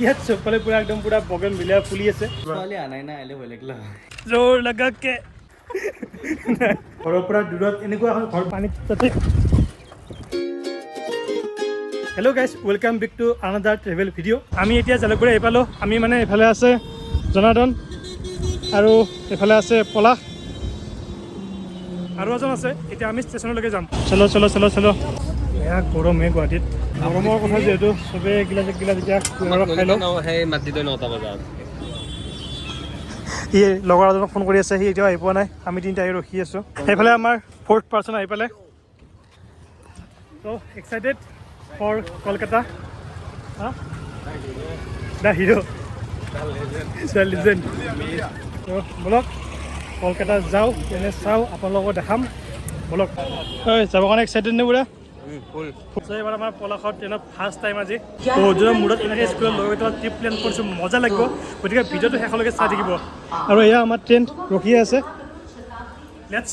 ইয়াত চবফালে পুৰা একদম পুৰা বগেন মিলাই ফুলি আছে। ছোৱালী আনাই নাই, আহিলে ভয় লাগিল। জোৰ লগাকে ঘৰৰ পৰা দূৰত এনেকুৱা এখন ঘৰ পানীত তাতে। Hello guys, welcome back to another travel video. আমি এতিয়া জালুকবাৰী আহি পালোঁ। আমি মানে এইফালে আছে জনাৰ্দন আৰু এইফালে আছে পলাশ আৰু এজন আছে। এতিয়া আমি ষ্টেচনলৈকে যাম। চলো চলো চলো চলো। এয়া গৰম হে গুৱাহাটীত। গৰমৰ কথা যিহেতু চবেই এগিলাচ এগিলাচ এতিয়া কুঁহিয়াৰ ৰস খাই লওঁ। সেই মাতি তই 9টা বজাত। সি লগৰ এজনক ফোন কৰি আছে, সি এতিয়াও আহি পোৱা নাই। আমি তিনিটা আহি ৰখি আছোঁ। সেইফালে আমাৰ ফ'ৰ্থ পাৰ্চন আহি পালে। ত' excited for Kolkata? The hero, the legend. ত' ব'লক কলকাতা যাওঁ, এনে চাওঁ, আপোনালোকক দেখাম। ব'লক। ঐ, যাবৰ কাৰণে এক্সাইটেড নে পুৰা? এইবাৰ আমাৰ পলাশৰ ট্ৰেইনত ফাৰ্ষ্ট টাইম আজি। বহুত দিনৰ মূৰত এনেকৈ স্কুলত লৈ গৈ ট্ৰিপ প্লেন কৰিছোঁ, মজা লাগিব। গতিকে ভিডিঅ'টো শেষলৈকে চাই থাকিব। আৰু এয়া আমাৰ ট্ৰেইন ৰখিয়ে আছে। Let's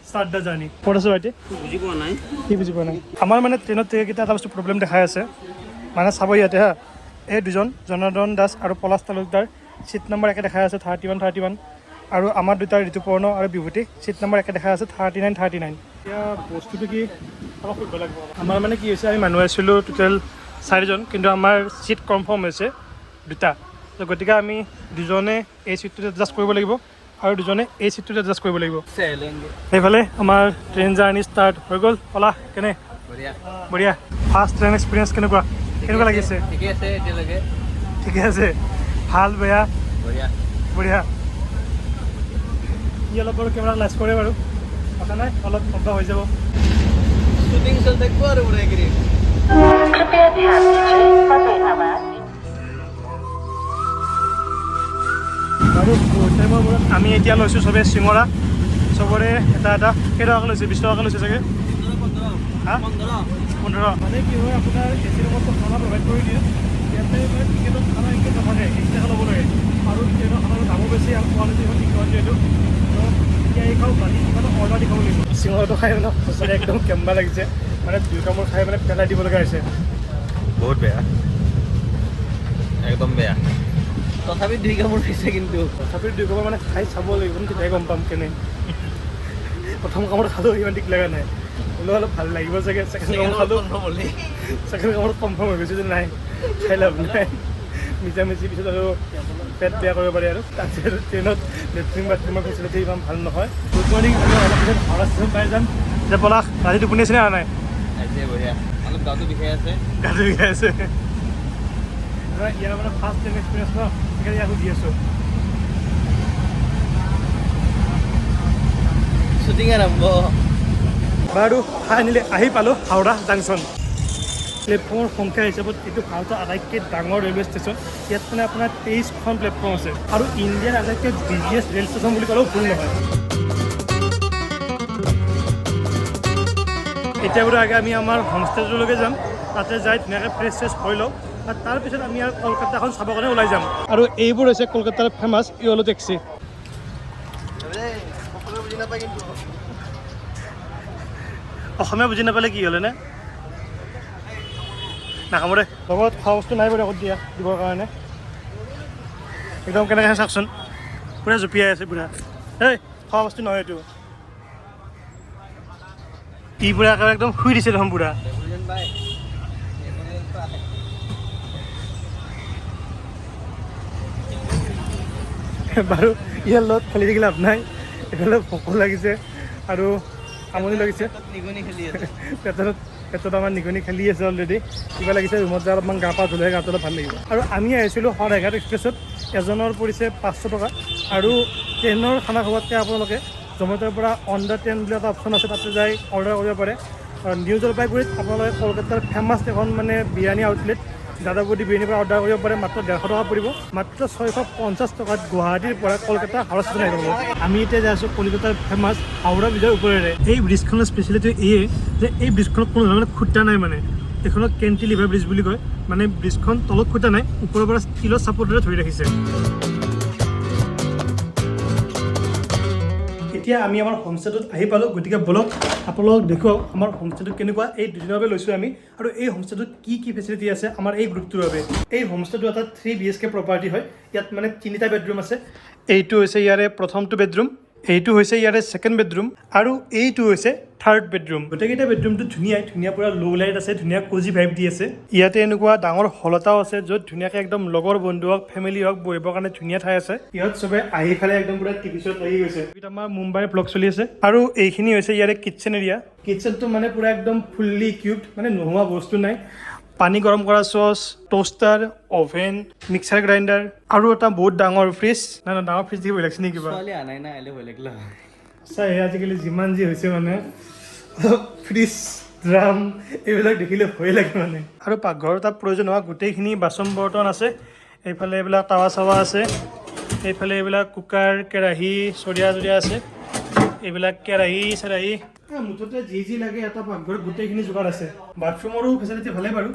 start the journey. ক'ত আছে ভাইটি? বুজি পোৱা নাই। কি বুজি পোৱা নাই? আমাৰ মানে ট্ৰেইনত কেইটা এটা বস্তু প্ৰব্লেম দেখাই আছে। মানে চাব ইয়াতে হা, এই দুজন জনাৰ্দন দাস আৰু পলাশ তালুকদাৰ চিট নম্বৰ একে দেখাই আছে, 31, 31। আৰু আমাৰ দুটাৰ ঋতুপৰ্ণ আৰু বিভূতি চিট নম্বৰ একে দেখাই আছে, 39, 39। এতিয়া বস্তুটো কি অলপ সুধিব লাগিব। আমাৰ মানে কি হৈছে, আমি মানুহ আছিলোঁ টোটেল চাৰিজন, কিন্তু আমাৰ চিট কনফাৰ্ম হৈছে দুটা। তো গতিকে আমি দুজনে এই চিটটোত এডজাষ্ট কৰিব লাগিব আৰু দুজনে এই চিটটোত এডজাষ্ট কৰিব লাগিব। সেইফালে আমাৰ ট্ৰেইন জাৰ্ণি ষ্টাৰ্ট হৈ গ'ল। পলাশ, কেনে? বঢ়িয়া। বঢ়িয়া। ফাৰ্ষ্ট ট্ৰেইন এক্সপিৰিয়েঞ্চ কেনেকুৱা কেনেকুৱা লাগিছে? ঠিকে আছে এতিয়ালৈকে। ঠিকে আছে। ভাল বেয়া? বঢ়িয়া। বঢ়িয়া। ই অলপ বাৰু কেমেৰা লাজ কৰে বাৰু, কথা নাই, অলপ অভ্যাস হৈ যাব। শ্বুটিং চলি থাকিব আৰু পুৰা এইকেইদিন। कृपया ध्यान दीजिए, फतेहाबाद। বাৰু বহুত টাইমৰ মূৰত আমি এতিয়া লৈছোঁ চবে চিঙৰা। চবৰে এটা এটা কেইটকাকৈ লৈছে? 20 টকাকৈ লৈছে চাগে। হা, 15। মানে কি হয়, আপোনাৰ এ চি ৰুমততো খানা প্ৰভাইড কৰি দিয়ে। ইয়াতে মানে টিকেটত খানা ইনক্লুড নাথাকে, এক্সট্ৰাকৈ ল'ব লাগে। আৰু ট্ৰেইনৰ খানাৰ দামো বেছি আৰু কোৱালিটি ইমান ঠিক নহয় যিহেতু। তো এতিয়া এই খাওঁ, বাকী কিবা এটা অৰ্ডাৰ দি খাব লাগিব। চিঙৰাটো খাই মানে সঁচাকৈ একদম কেম্বা লাগিছে। মানে দুই কামোৰ খাই মানে পেলাই দিব লগা হৈছে। বহুত বেয়া, একদম বেয়া। তথাপি দুই কামোৰ খাইছে কিন্তু। তথাপিও দুই কামোৰ মানে খাই চাব লাগিব, তেতিয়াহে গম পাম কেনে। প্ৰথম কামোৰ খালোঁ, ইমান ঠিক লগা নাই। হ'লেও অলপ ভাল লাগিব চাগে। ছেকেণ্ড কামোৰ খালোঁ, ছেকেণ্ড কামোৰত কনফাৰ্ম হৈ গৈছে যে নাই, খাই লাভ নাই। মিছা মিছি পিছত আৰু পেট বেয়া কৰিব পাৰি। আৰু তাতে আৰু ট্ৰেইনত লেট্ৰিন বাথৰুমৰ ফেচিলিটি ইমান ভাল নহয়। Good morning. আমি অলপ পিছত হাওৰা ষ্টেচন পাই যাম। যে পলাশ, ৰাতি টোপনি আছে নে অহা নাই? আহিছে, বঢ়িয়া। অলপ গাটো বিষাই আছে। গাটো বিষাই আছে। ইয়াৰ মানে ফাৰ্ষ্ট ট্ৰেইন এক্সপিৰিয়েঞ্চ ন, সেইকাৰণে ইয়াক সুধি আছোঁ। শ্বুটিং আৰম্ভ। বাৰু, ফাইনেলি আহি পালোঁ হাওৰা জাংচন। প্লেটফৰ্মৰ সংখ্যা হিচাপত এইটো ভাৰতৰ আটাইতকৈ ডাঙৰ ৰেলৱে ষ্টেচন। ইয়াত মানে আপোনাৰ 23খন প্লেটফৰ্ম আছে আৰু ইণ্ডিয়াৰ আটাইতকৈ বিজিয়েষ্ট ৰেল ষ্টেচন বুলি ক'লেও ভুল নহয়। এতিয়া বাৰু আগে আমি আমাৰ হোমষ্টেটোলৈকে যাম। তাতে যাই ধুনীয়াকৈ ফ্ৰেছ চেছ হৈ লওঁ আৰু তাৰপিছত আমি আৰু কলকাতাখন চাবৰ কাৰণে ওলাই যাম। আৰু এইবোৰ হৈছে কলকাতাৰ ফেমাছ য়লো টেক্সি। বুজি নাপায় কিন্তু। অসমীয়া বুজি নাপালে কি হ'লে নে নাকামৰে। লগত খোৱা বস্তু নাই বাৰু আগত দিয়া দিবৰ কাৰণে। একদম কেনেকৈ চাওকচোন, পূৰা জঁপিয়াই আছে পূৰা। এই খোৱা বস্তু নহয় এইটো। ই পূৰা একেবাৰে একদম শুই দিছে দেখোন পূৰা। বাই। বাৰু, ইয়াৰ লগত খেলি থাকি লাভ নাই। এইফালে ভোকো লাগিছে আৰু আমনি লাগিছে। নিগনি খেলি আছে। পেটত পেটত আমাৰ নিগনি খেলি আছে অলৰেডি। কিবা লাগিছে, ৰুমত যাই অলপমান গা পা ধুলেহে গাটো অলপ ভাল লাগিব। আৰু আমি আহিছিলোঁ শৰাইঘাট এক্সপ্ৰেছত। এজনৰ পৰিছে 500 টকা। আৰু ট্ৰেইনৰ খানা খোৱাতকৈ আপোনালোকে জমেট'ৰ পৰা অন the train বুলি এটা অপশ্যন আছে, তাতে যাই অৰ্ডাৰ কৰিব পাৰে। আৰু নিউ জলপাইগুৰিত আপোনালোকে কলকাতাৰ ফেমাছ এখন মানে বিৰিয়ানী আউটলেট দাদা বৌদি বিৰিয়ানীৰ পৰা অৰ্ডাৰ কৰিব পাৰে। মাত্ৰ 150 টকা পৰিব। মাত্ৰ 650 টকাত গুৱাহাটীৰ পৰা কলকাতা হাওৰা ষ্টেচন আহি পাব। আমি এতিয়া যাই আছোঁ কলিকতাৰ ফেমাছ হাওৰা ব্ৰিজৰ ওপৰেৰে। এই ব্ৰিজখনৰ স্পেচিয়েলিটি এইয়ে যে এই ব্ৰিজখনত কোনো ধৰণৰ মানে খুঁটা নাই। মানে এইখনক কেণ্টিলিভাৰ ব্ৰিজ বুলি কয়। মানে ব্ৰিজখন তলত খুঁটা নাই, ওপৰৰ পৰা ষ্টীলৰ ছাপৰ্টেৰে ধৰি ৰাখিছে। এতিয়া আমি আমাৰ হোমষ্টেটোত আহি পালোঁ। গতিকে ব'লক, আপোনালোকক দেখুৱাওঁ আমাৰ হোমষ্টেটো কেনেকুৱা। এই দুদিনৰ বাবে লৈছোঁ আমি আৰু এই হোমষ্টেটোত কি কি ফেচিলিটি আছে আমাৰ এই গ্ৰুপটোৰ বাবে। এই হোমষ্টেটো এটা 3 বিএইচকে প্ৰপাৰ্টি হয়। ইয়াত মানে তিনিটা বেডৰুম আছে। এইটো হৈছে ইয়াৰে প্ৰথমটো বেডৰুম, এইটো হৈছে ইয়াৰে ছেকেণ্ড বেডৰুম আৰু এইটো হৈছে থাৰ্ড বেডৰুম। গোটেইকেইটা বেডৰুমটো ধুনীয়াই ধুনীয়া, পূৰা ল' লাইট আছে, ধুনীয়া কজি ভাইব দি আছে। ইয়াতে এনেকুৱা ডাঙৰ হল এটাও আছে, য'ত ধুনীয়াকৈ একদম লগৰ বন্ধু হওক, ফেমিলি হওক, বহিবৰ কাৰণে ধুনীয়া ঠাই আছে। ইহঁত চবে আহি পেলাই একদম পূৰা টিভি শ্ব'ত লাগি গৈছে। এইটো আমাৰ মুম্বাইৰ ব্লগ চলি আছে। আৰু এইখিনি হৈছে ইয়াৰে কিটচেন এৰিয়া। কিটচেনটো মানে পূৰা একদম ফুল্লি ইকুইপড, মানে নোহোৱা বস্তু নাই। পানী গৰম কৰা sauce, toaster, oven, mixer grinder আৰু এটা বহুত ডাঙৰ ফ্ৰিজ। নাই নাই, ডাঙৰ ফ্ৰিজ দেখিব লাগিছে নেকি কিবা? ছোৱালী আনাই নাই, আহিলে ভয় লাগিল। সঁচাই, আজিকালি যিমান যি হৈছে, মানে ফ্ৰিজ, ড্ৰাম এইবিলাক দেখিলে ভয় লাগে মানে। আৰু পাকঘৰত তাত প্ৰয়োজন হোৱা গোটেইখিনি বাচন বৰ্তন আছে। এইফালে এইবিলাক টাৱা চাৱা আছে, এইফালে এইবিলাক কুকাৰ, কেৰাহী, চৰিয়া জৰিয়া আছে, এইবিলাক কেৰাহী চেৰাহী, মুঠতে যি যি লাগে এটা পাকঘৰত গোটেইখিনি যোগাৰ আছে। বাথৰুমৰো ফেচিলিটি ভালেই বাৰু।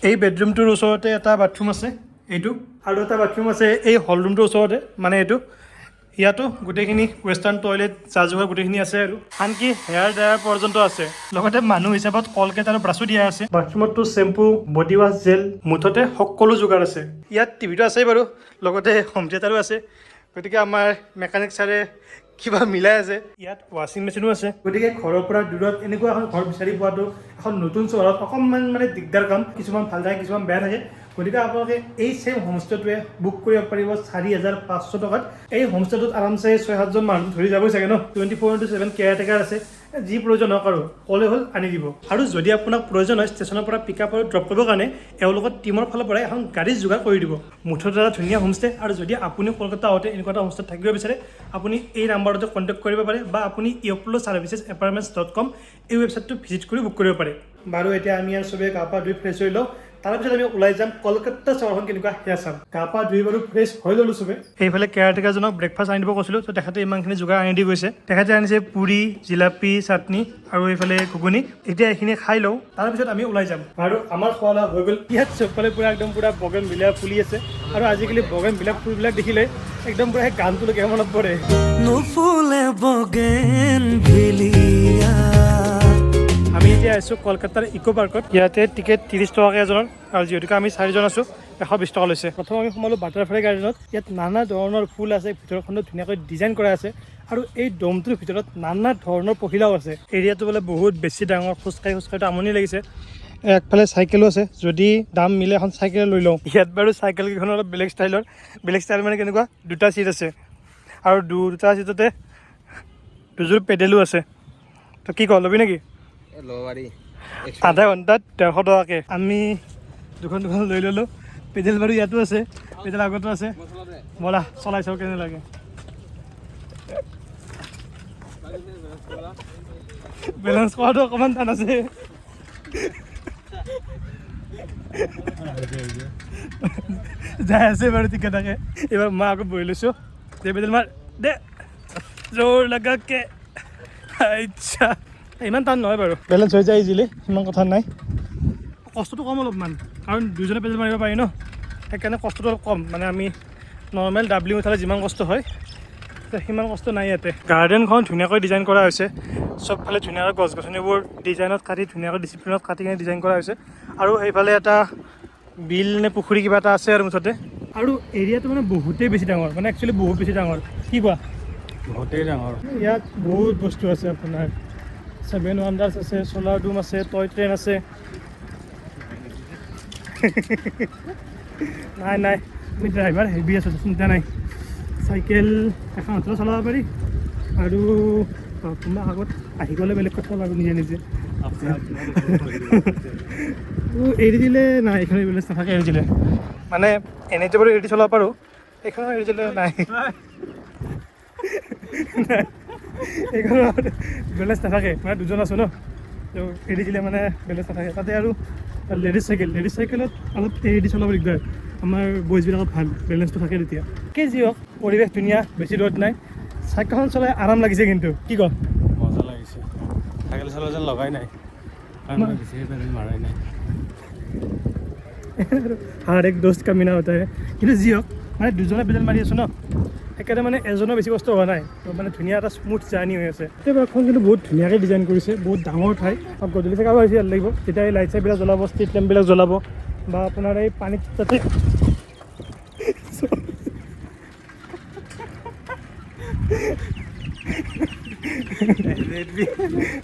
এই বেডৰুমটোৰ ওচৰতে এটা বাথৰুম আছে এইটো, আৰু এটা বাথৰুম আছে এই হল ৰুমটোৰ ওচৰতে, মানে এইটো। ইয়াতো গোটেইখিনি ৱেষ্টাৰ্ণ টয়লেট, যা যোগাৰ গোটেইখিনি আছে আৰু আনকি হেয়াৰ ড্ৰায়াৰ পৰ্যন্ত আছে। লগতে মানুহ হিচাপত কলগেট আৰু ব্ৰাছো দিয়া আছে। বাথৰুমতটো শ্বেম্পু, বডি ৱাছ, জেল, মুঠতে সকলো যোগাৰ আছে। ইয়াত টিভিটো আছেই বাৰু, লগতে হোম থিয়েটাৰো আছে। গতিকে আমাৰ মেকানিক ছাৰে কিবা মিলাই আছে। ইয়াত ৱাশ্বিং মেচিনো আছে। গতিকে ঘৰৰ পৰা দূৰত এনেকুৱা এখন ঘৰ বিচাৰি পোৱাটো এখন নতুন চহৰত অকণমান মানে দিগদাৰ কাম। কিছুমান ভাল থাকে, কিছুমান বেয়া থাকে। গতিকে আপোনালোকে এই ছেম হোমষ্টেটোৱে বুক কৰিব পাৰিব 4500 টকাত। এই হোমষ্টেটোত আৰামছে ছয় সাতজন মানুহ ধৰি যাবই চাগে ন। 24x7 care taker আছে। যি প্ৰয়োজন হওক আৰু ক'লে হ'ল, আনি দিব। আৰু যদি আপোনাক প্ৰয়োজন হয় ষ্টেচনৰ পৰা পিক আপ আৰু ড্ৰপ কৰিবৰ কাৰণে, এওঁলোকৰ টীমৰ ফালৰ পৰা এখন গাড়ী যোগাৰ কৰি দিব। মুঠতে এটা ধুনীয়া হোমষ্টে। আৰু যদি আপুনি কলকাতা আহোঁতে এনেকুৱা এটা হোমষ্টেত থাকিব বিচাৰে, আপুনি এই নাম্বাৰটোতে কণ্টেক্ট কৰিব পাৰে বা আপুনি ইয়প্ল' ছাৰ্ভিচেছ এপাৰ্টমেণ্টছ.কম এই ৱেবছাইটটো ভিজিট কৰি বুক কৰিব পাৰে। বাৰু, এতিয়া আমি আৰু চবেই গা পা ধুই ফ্ৰেছ হৈ লওঁ। তাৰপিছত আমি ওলাই যাম, কলকাতা চহৰখন কেনেকুৱা সেয়া চাম। গা পা ধুই বাৰু ফ্ৰেছ হৈ ল'লোঁ চবে। এইফালে কেয়াৰটেকাৰজনক ব্ৰেকফাষ্ট আনি দিব কৈছিলোঁ, তো তেখেতে ইমানখিনি যোগাৰ আনি দি গৈছে। তেখেতে আনিছে পুৰি, জিলাপি, চাটনি আৰু এইফালে ঘুগুনি। এতিয়া এইখিনি খাই লওঁ, তাৰপিছত আমি ওলাই যাম। আৰু আমাৰ খোৱা লোৱা হৈ গ'ল। ইয়াত চবফালে পূৰা একদম পূৰা বগেন ভিলিয়া ফুলি আছে। আৰু আজিকালি বগেন ভিলিয়া ফুলবিলাক দেখিলে একদম পূৰা সেই গানটোলৈকে মনত পৰে। নুফুলে বগেন ভিলিয়া। আমি এতিয়া আছোঁ কলকাতাৰ ইকো পাৰ্কত। ইয়াতে টিকেট 30 টকাকৈ এজনৰ আৰু যিহেতুকে আমি চাৰিজন আছোঁ, 120 টকা লৈছে। প্ৰথম আমি সোমালোঁ বাটাৰফ্লাই গাৰ্ডেনত। ইয়াত নানা ধৰণৰ ফুল আছে, ভিতৰখনো ধুনীয়াকৈ ডিজাইন কৰা আছে আৰু এই দমটোৰ ভিতৰত নানা ধৰণৰ পখিলাও আছে। এৰিয়াটো বোলে বহুত বেছি ডাঙৰ। খোজকাঢ়ি খোজকাঢ়িতো আমনি লাগিছে। একফালে চাইকেলো আছে, যদি দাম মিলে এখন চাইকেল লৈ লওঁ। ইয়াত বাৰু চাইকেল কেইখন অলপ বেলেগ ষ্টাইলৰ। বেলেগ ষ্টাইল মানে কেনেকুৱা? দুটা চিট আছে আৰু দুটা চিটতে দুযোৰ পেডেলো আছে। তো কি কওঁ, ল'বি নেকি? ল'ব পাৰি। আধা ঘণ্টাত 150 টকাকৈ। আমি দুখন দুখন লৈ ল'লোঁ। পেডেল বাৰু ইয়াতো আছে, পেডেল আগতো আছে। ব'লা, চলাই চাওঁ কেনে লাগে। বেলেঞ্চ কৰাটো অকণমান টান আছে। যাই আছে বাৰু ঠিকে থাকে। এইবাৰ মই আগত বহি লৈছোঁ। দে, পেডেল মাৰ দে, জোৰ লগাকে। আচ্ছা, ইমান টান নহয় বাৰু, বেলেঞ্চ হৈ যায় ইজিলি, ইমান কথা নাই। কষ্টটো কম অলপমান, কাৰণ দুজনে পেডেল মাৰিব পাৰি ন, সেইকাৰণে কষ্টটো অলপ কম। মানে আমি নৰ্মেল ডাবলিং উঠালে যিমান কষ্ট হয়, তো সিমান কষ্ট নাই ইয়াতে। গাৰ্ডেনখন ধুনীয়াকৈ ডিজাইন কৰা হৈছে। চবফালে ধুনীয়াকৈ গছ গছনিবোৰ ডিজাইনত কাটি, ধুনীয়াকৈ ডিচিপ্লিনত কাটি কিনে ডিজাইন কৰা হৈছে। আৰু সেইফালে এটা বিল নে পুখুৰী কিবা এটা আছে। আৰু মুঠতে আৰু এৰিয়াটো মানে বহুতেই বেছি ডাঙৰ, মানে একচুৱেলি বহুত বেছি ডাঙৰ। কি কোৱা? বহুতেই ডাঙৰ। ইয়াত বহুত বস্তু আছে। আপোনাৰ ছেভেন ৱাণ্ডাৰ্ছ আছে, চ'লাৰ ডুম আছে, টয় ট্ৰেইন আছে। নাই নাই, আমি ড্ৰাইভাৰ হেভি আছোঁ, চিন্তা নাই। চাইকেল এখন হাতত চলাব পাৰি আৰু কোনোবা আগত আহি গ'লে বেলেগ কথা বাৰু, নিজে নিজে তো এৰি দিলে নাই। এইখন বেলেঞ্চ নাথাকে এৰি দিলে। মানে এনেইতো বাৰু এৰি চলাব পাৰোঁ, এইখনো এৰি দিলে নাই, এইখনত বেলেঞ্চ নাথাকে। মানে দুজন আছোঁ ন, তো এৰি দিলে মানে বেলেঞ্চ নাথাকে তাতে। আৰু লেডিজ চাইকেল, লেডিজ চাইকেলত অলপ এৰি দি চলাব দিগদাৰ। আমাৰ বইজবিলাকত ভাল বেলেঞ্চটো থাকে তেতিয়া। কি যি হওক, পৰিৱেশ ধুনীয়া, বেছি ৰ'দ নাই, চাইকেলখন চলাই আৰাম লাগিছে কিন্তু। কি কওঁ? মজা লাগিছে। চাইকেল চলোৱা যেন লগাই নাই, কাৰণ মই বেছি পেডেল মাৰাই নাই। हर एक दोस्त कमीना होता है। কিন্তু যি হওক, মানে দুজনে পেডেল মাৰি আছোঁ ন। সেইকাৰণে মানে এজনৰ বেছি কষ্ট হোৱা নাই। তো মানে ধুনীয়া এটা স্মুথ জাৰ্ণি হৈ আছে। এই পাৰ্কখন কিন্তু বহুত ধুনীয়াকৈ ডিজাইন কৰিছে, বহুত ডাঙৰ ঠাই। আৰু গধূলি চাগে আৰু বেছি ভাল লাগিব যেতিয়া এই লাইট চাইটবিলাক জ্বলাব, ষ্ট্ৰীট লেম্পবিলাক জ্বলাব বা আপোনাৰ এই পানীত তাতে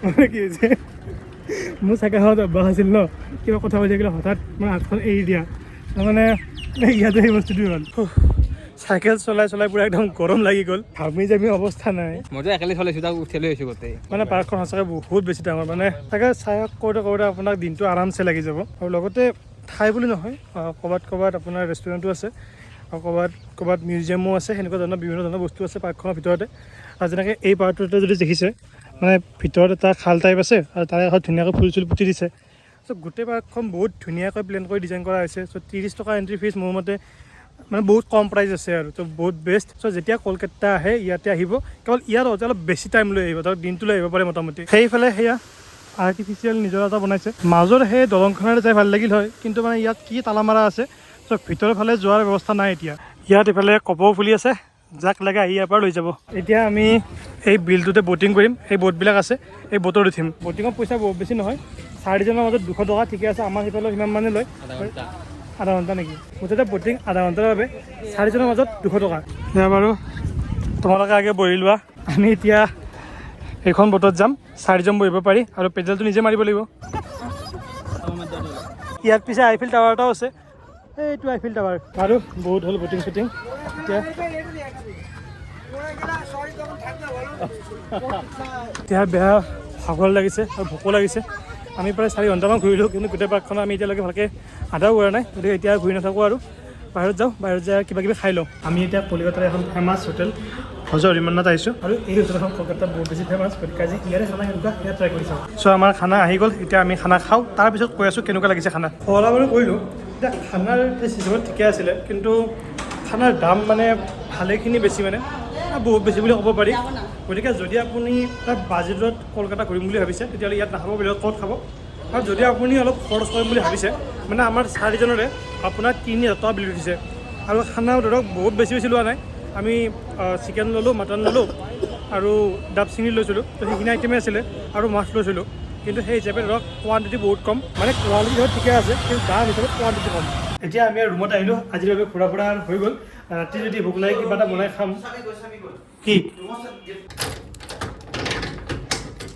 মানে কি হৈছে, মোৰ চাইকেলখনত অভ্যাস আছিল ন, কিবা কথা পাতি থাকিলে হঠাৎ মানে হাতখন এৰি দিয়া, তাৰমানে ইয়াতে সেই বস্তুটো হ'ল। চাইকেল চলাই চলাই পূৰা একদম গৰম লাগি গ'ল, ঘামি জামি অৱস্থা নাই। মইতো একেলগে চলাইছোঁ, তাক উঠাই লৈ আহিছোঁ গোটেই। মানে পাৰ্কখন সঁচাকৈ বহুত বেছি ডাঙৰ, মানে তাকে চাই কৰোঁতে কৰোঁতে আপোনাক দিনটো আৰামছে লাগি যাব। আৰু লগতে ঠাই বুলি নহয়, ক'ৰবাত ক'ৰবাত আপোনাৰ ৰেষ্টুৰেণ্টো আছে আৰু ক'ৰবাত ক'ৰবাত মিউজিয়ামো আছে, সেনেকুৱা ধৰণৰ বিভিন্ন ধৰণৰ বস্তু আছে পাৰ্কখনৰ ভিতৰতে। আৰু যেনেকৈ এই পাৰ্কটোতে যদি দেখিছে, মানে ভিতৰত এটা খাল টাইপ আছে আৰু তাৰে কাষত ধুনীয়াকৈ ফুল চুল পুতি দিছে। চ' গোটেই পাৰ্কখন বহুত ধুনীয়াকৈ প্লেন কৰি ডিজাইন কৰা হৈছে। চ' 30 টকা এণ্ট্ৰি ফিজ মোৰ মতে মানে বহুত কম প্ৰাইচ আছে আৰু ত' বহুত বেষ্ট। চ' যেতিয়া কলকাতা আহে ইয়াতে আহিব, কেৱল ইয়াত আহোঁতে অলপ বেছি টাইম লৈ আহিব, ধৰক দিনটো লৈ আহিব পাৰে মোটামুটি। সেইফালে সেয়া আৰ্টিফিচিয়েল নিজৰা এটা বনাইছে, মাজৰ সেই দলংখনেৰে যাই ভাল লাগিল হয়, কিন্তু মানে ইয়াত কি তালা মাৰা আছে, চ' ভিতৰৰ ফালে যোৱাৰ ব্যৱস্থা নাই এতিয়া। ইয়াত এইফালে কপৌ ফুলি আছে, যাক লাগে আহি ইয়াৰ পৰা লৈ যাব। এতিয়া আমি এই বিলটোতে ব'টিং কৰিম, এই ব'টবিলাক আছে, এই ব'টত উঠিম। ব'টিঙৰ পইচা বহুত বেছি নহয়, চাৰিজনৰ মাজত 200 টকা, ঠিকে আছে। আমাৰ সেইফালে সিমান মানে লয়। আধা ঘণ্টা। আধা ঘণ্টা নেকি? মুঠতে ব'টিং আধা ঘণ্টাৰ বাবে চাৰিজনৰ মাজত 200 টকা। দিয়া বাৰু, তোমালোকে আগে বহি লোৱা। আমি এতিয়া এইখন ব'টত যাম, চাৰিজন বহিব পাৰি আৰু পেডেলটো নিজে মাৰিব লাগিব। ইয়াত পিছে আইফিল টাৱাৰ এটাও আছে, এইটো আইফিল টাৱাৰ। বাৰু বহুত হ'ল ব'টিং চটিং। এতিয়া এতিয়া বেয়া ভাগৰ লাগিছে আৰু ভোকো লাগিছে। আমি প্ৰায় 4 ঘণ্টামান ঘূৰিলোঁ, কিন্তু গোটেই পাৰ্কখন আমি এতিয়ালৈকে ভালকৈ আধাও ঘূৰা নাই। গতিকে এতিয়া ঘূৰি নাথাকোঁ আৰু বাহিৰত যাওঁ, বাহিৰত যাই কিবা কিবি খাই লওঁ। আমি এতিয়া কলিকতাৰ এখন ফেমাছ হোটেল হজৰ হৰিমান্নাত আহিছোঁ আৰু এই হোটেলখন কলকাতাত বহুত বেছি ফেমাছ, গতিকে আজি ইয়াৰে খানা কেনেকুৱা সেয়া ট্ৰাই কৰি চাওঁ। চ' আমাৰ খানা আহি গ'ল, এতিয়া আমি খানা খাওঁ, তাৰপিছত কৈ আছোঁ কেনেকুৱা লাগিছে খানা। খোৱা লোৱা বাৰু কৰিলোঁ, এতিয়া খানাৰ টেষ্ট হিচাপত ঠিকে আছিলে, কিন্তু খানাৰ দাম মানে ভালেখিনি বেছি, মানে বহুত বেছি বুলি ক'ব পাৰি। গতিকে যদি আপুনি তাত বাজেটত কলকাতা ঘূৰিম বুলি ভাবিছে তেতিয়াহ'লে ইয়াত নাখাব, বেলেগত ক'ত খাব। আৰু যদি আপুনি অলপ খৰচ কৰিম বুলি ভাবিছে, মানে আমাৰ চাৰিজনৰে আপোনাৰ 3000 টকা বিল উঠিছে। আৰু খানাও ধৰক বহুত বেছি বেছি লোৱা নাই, আমি চিকেন ল'লোঁ, মাটন ল'লোঁ আৰু ডাব চিঙৰি লৈছিলোঁ, তো সেইখিনি আইটেমেই আছিলে আৰু মাছ লৈছিলোঁ। কিন্তু সেই হিচাপে ধৰক কোৱাণ্টিটি বহুত কম, মানে কোৱালিটি ধৰক ঠিকে আছে কিন্তু দাম হিচাপত কোৱাণ্টিটি কম। এতিয়া আমি ৰুমত আহিলোঁ, আজিৰ বাবে ঘূৰা ফুৰা হৈ গ'ল। ৰাতি যদি ভোক লাগে কিবা এটা বনাই খাম। কি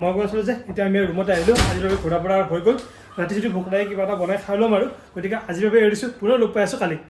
মই কৈ আছিলোঁ যে এতিয়া আমি ৰুমত আহিলোঁ, আজিৰ বাবে ঘূৰা ফুৰা হৈ গ'ল। ৰাতি যদি ভোক লাগে কিবা এটা বনাই খাই ল'ম আৰু। গতিকে আজিৰ বাবে এৰিছোঁ, পুনৰ লগ পাই আছোঁ কালি।